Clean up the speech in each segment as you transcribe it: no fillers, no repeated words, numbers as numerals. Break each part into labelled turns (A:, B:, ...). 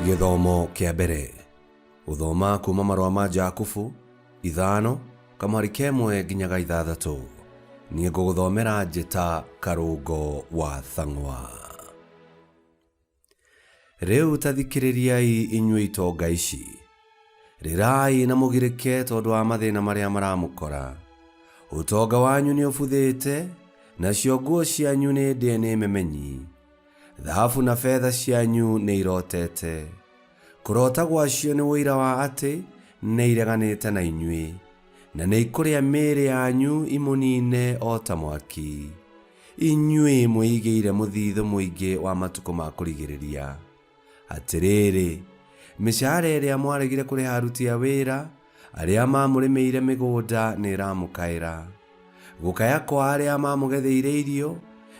A: Gĩthomo kĩa mbere. Gũthoma kuma marũa ma Jakubu ithano kamũhari kemwe nginya ga ithathatũ. Niĩ ngũgũthomera njĩta Karũngo wa Thang'wa. Rĩu ta thikĩrĩriai inyuĩ itonga ici. Rĩrai na mũgirĩke tondũ wa mathĩna marĩa maramũkora. Ũtonga wanyu nĩ ũbuthĩte, nacio nguo cianyu nĩ ndĩe nĩ memenyi. Thahabu na betha cianyu nĩ irotete. Kũrota gwacio nĩ ũira wa atĩ nĩ ireganĩte na inyuĩ, na nĩ ikũrĩa mĩĩrĩ yanyu imũniine o ta mwaki. Inyuĩ mwĩigĩire mũthithũ mũingĩ wa matukũ ma kũrigĩrĩria. Atĩrĩrĩ, mĩcaara ĩrĩa mwaregire kũrĩha aruti a wĩra arĩa maamũrĩmĩire mĩgũnda nĩ ĩramũkaĩra. Gũkaya kwa arĩa maamũgetheire irio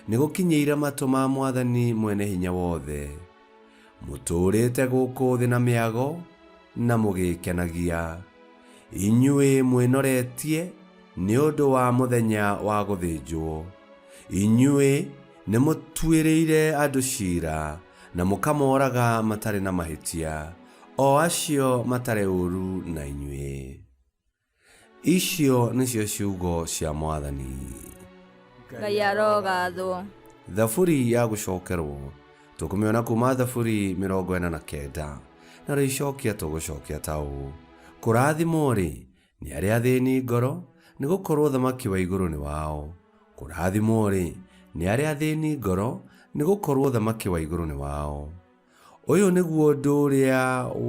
A: nĩ gũkinyĩire matũ ma Mwathani Mwene-Hinya-Wothe. Mũtũũrĩte gũkũ thĩ na mĩago na mũgĩĩkenagia. Inyuĩ mwĩnoretie nĩ ũndũ wa mũthenya wa gũthĩnjwo. Inyuĩ nĩmũtuĩrĩire andũ ciira na mũkamooraga matarĩ na mahĩtia, o acio matarĩ ũũru na inyuĩ. Icio nĩcio ciugo cia Mwathani.
B: Ngai arogathwo.
A: Thaburi ya gũcokerwo tũkũmĩona kuma Thaburi 49 narĩo icokia tũgũcokia ta ũũ: Kũrathimwo-rĩ, nĩ arĩa athĩni ngoro, nĩ gũkorwo ũthamaki wa igũrũ nĩ wao. Kũrathimwo-rĩ, nĩ arĩa athĩni ngoro, nĩ gũkorwo ũthamaki wa igũrũ nĩ wao. Ũyũ nĩguo ũndũ ũrĩa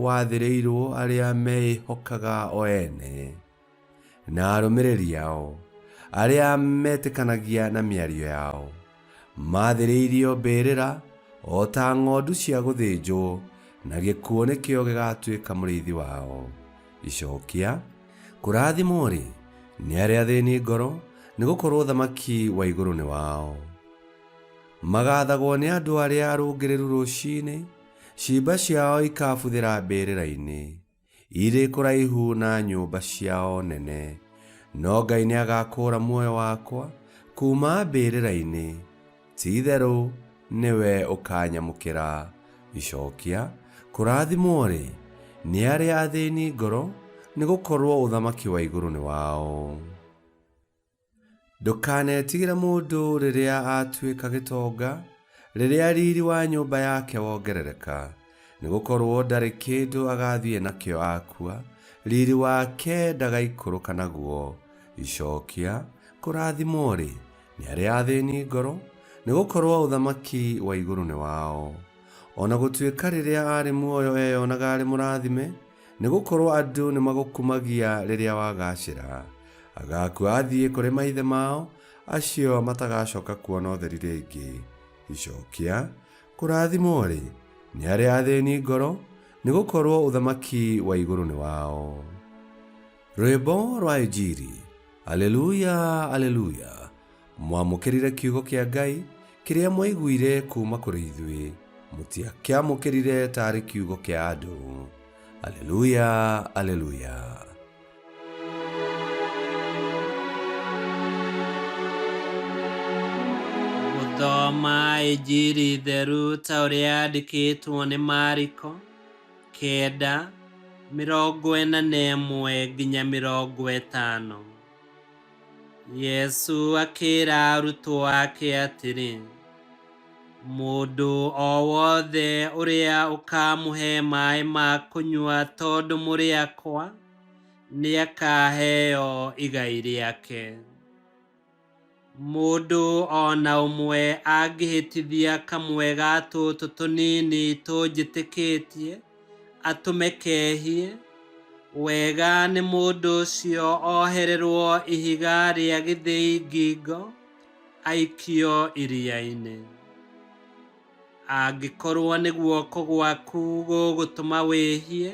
A: wathĩrĩirwo arĩa meĩhokaga o ene, na arũmĩrĩri ao, arĩa metĩkanagia na mĩario yao. Maathĩrĩirio mbĩrĩra o ta ng'ondu cia gũthĩnjwo, na gĩkuũ nĩkĩo gĩgaatuĩka mũrĩithi wao. Icokia, Kũrathimwo-rĩ, nĩ arĩa athĩni ngoro, nĩgũkorwo ũthamaki wa igũrũ nĩ wao. Magaathagwo nĩ andũ arĩa arũngĩrĩru rũcinĩ, ciimba ciao ikaabuthĩra mbĩrĩra-inĩ, irĩ kũraihu na nyũmba ciao nene. No Ngai nĩagakũũra muoyo wakwa kuuma mbĩrĩra-inĩ, ti-itherũ nĩwe ũkaanyamũkĩra. Icokia, Kũrathimwo-rĩ, nĩ arĩa athĩni ngoro, nĩgũkorwo ũthamaki wa igũrũ nĩ wao. Ndũkanetigĩre mũndũ rĩrĩa atuĩka gĩtonga, rĩrĩa riri wa nyũmba yake wongerereka, nĩ gũkorũo ndarĩ kĩndũ agathiĩ nakĩo akua, riri wake ndagaikũrũka naguo. Icokia, Kũrathimwo-rĩ, nĩ arĩa athĩni ngoro, nĩ gũkorũo ũthamaki wa igũrũ nĩ wao. O na gũtuĩka rĩrĩa aarĩ muoyo eyonaga arĩ mũrathime, Nĩ gũkorũo andũ nĩ magũkumagia rĩrĩa wagaacĩra. Agaakua athiĩ kũrĩ maithe mao, acio matagacoka kuona ũtheri rĩngĩ. Icokia, Kũrathimwo-rĩ, nĩ arĩa athĩni ngoro, nĩ gũkorũo ũthamaki wa igũrũ nĩ wao. Rwĩmbo rwa Injiri. Aleluya, Aleluya. Mwamũkĩrire kiugo kĩa Ngai kĩrĩa mwaiguire kuuma kũrĩ ithuĩ, mũtiakĩamũkĩrire taarĩ kiugo kĩa andũ. Aleluya, Aleluya.
C: Gũthoma Injiri theru ta ũrĩa yandĩkĩtwo nĩ Mariko, 9, 41 nginya 50. Yesu akĩra arutwo ake atĩrĩ, Mũndũ o wothe ũrĩa ũkaamũhe maĩ ma kũnyua tondũ mũrĩ akwa, nĩakaheo igai rĩake. Mũndũ o na ũmwe angĩhĩtithia kamwe ga tũtũ tũnini tũnjĩtĩkĩtie, atũme kehie, wega nĩ mũndũ ũcio ohererwo ihiga rĩa gĩthĩi ngingo, aikio iria-inĩ. Angĩkorwo nĩ guoko gwaku gũgũtũma wĩhie,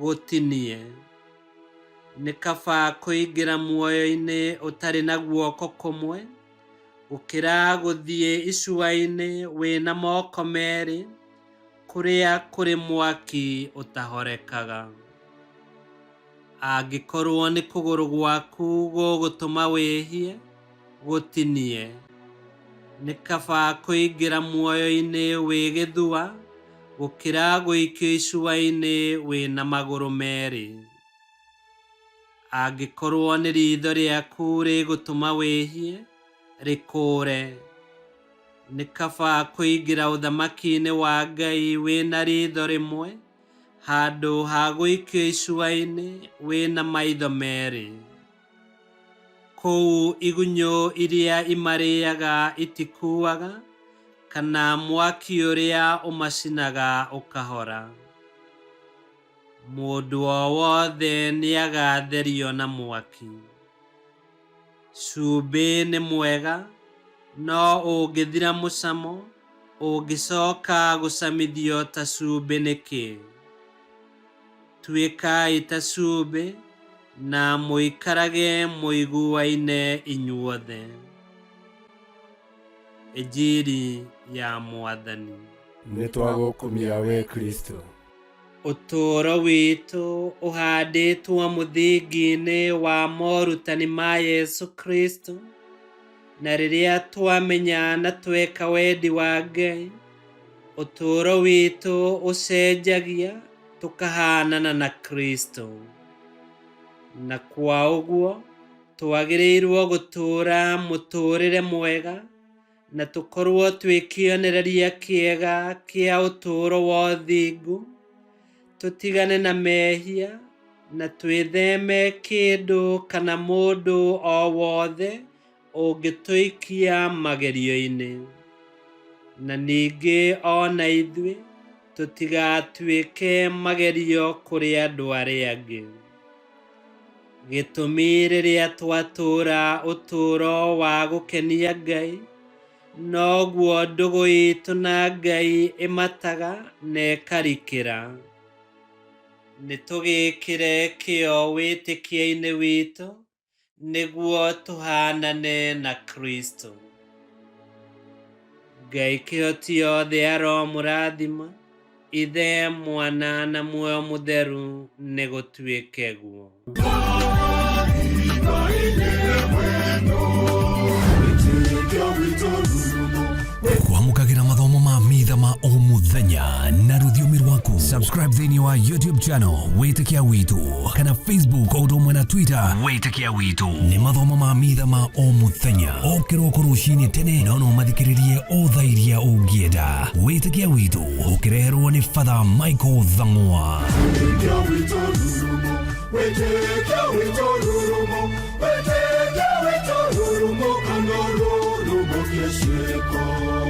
C: gũtinie. Nĩ kaba kũingĩra muoyo-inĩ ũtarĩ na guoko kũmwe, gũkĩra gũthiĩ icua-inĩ wĩ na moko merĩ, kũrĩa kũrĩ mwaki ũtahorekaga. Angĩkorwo nĩ kũgũrũ gwaku gũgũtũma wĩhie, gũtinie. Nĩ kaba kũingĩra muoyo-inĩ wĩ gĩthua, Gũkĩra gũikio icua-inĩ wĩna magũrũ merĩ. Angĩkorwo nĩ riitho rĩaku rĩgũtũma wĩhie, rĩkũũre. Nĩ kaba kũingĩra ũthamaki-inĩ wa Ngai wĩna riitho rĩmwe handũ ha gũikio icua-inĩ wĩna maitho merĩ. Kũu igunyũ iria imarĩaga itikuaga, kana mwaki ũrĩa ũmacinaga ũkahora. Mũndũ o wothe nĩagatherio na mwaki. Cumbĩ nĩ mwega, no ũngĩthira mũcamo, ũngĩcoka gũcamithio ta cumbĩ nĩkĩ? Tuĩkai ta cumbĩ, na mũikarage mũiguaine inyuothe. Injiri ya Mwathani.
D: Nĩ twagũkumia we Kristo.
C: Ũtũũro witũ ũhandĩtwo mũthingi-inĩ wa morutani ma Yesu Kristo, na rĩrĩa twamenya na tweka wendi wa Ngai, ũtũũro witũ ũcenjagia tũkahanana na Kristo. Na kwa ũguo twagĩrĩirwo gũtũũra mũtũũrĩre mwega na tũkorwo twĩ kĩonereria kĩega kĩa ũtũũro wa ũthingu, tũtigane na mehia na twĩtheme kĩndũ kana mũndũ o wothe ũngĩtũikia magerio-inĩ. Na ningĩ o na ithuĩ tũtigatuĩke magerio kũrĩ andũ arĩa angĩ. Gĩtũmi rĩrĩa twatũũra ũtũũro wa gũkenia Ngai, noguo ndũgũ itũ na Ngai ĩmataga na ĩkarikĩra. Nĩ tũgĩkĩre kĩyo wĩtĩkio-inĩ witũ nĩguo tũhanane na Kristo. Ngai kĩhoti yothe aromũrathima, Ithe, Mwana na Muoyo Mũtheru, nĩ gũtuĩke guo.
E: Kwamũkagĩra mathomo ma mitha ma o mũthenya na rũthiomi rwaku. Subscribe thĩinĩ wa YouTube channel Wĩtĩkia Witũ kana Facebook o ũndũ ũmwe na Twitter Wĩtĩkia Witũ. Nĩ mathomo ma mitha ma o mũthenya o kĩroko rũcinĩ tene, no no mathikĩrĩrie o thaa iria ũngĩenda. Wĩtĩkia Witũ ũkĩreherwo nĩ Father Michael Thang'wa.
F: Wĩtĩkia witũ rurumo, wĩtĩkia witũ rurumo, wĩtĩkia witũ rurumo, kana rurumo kĩciĩko.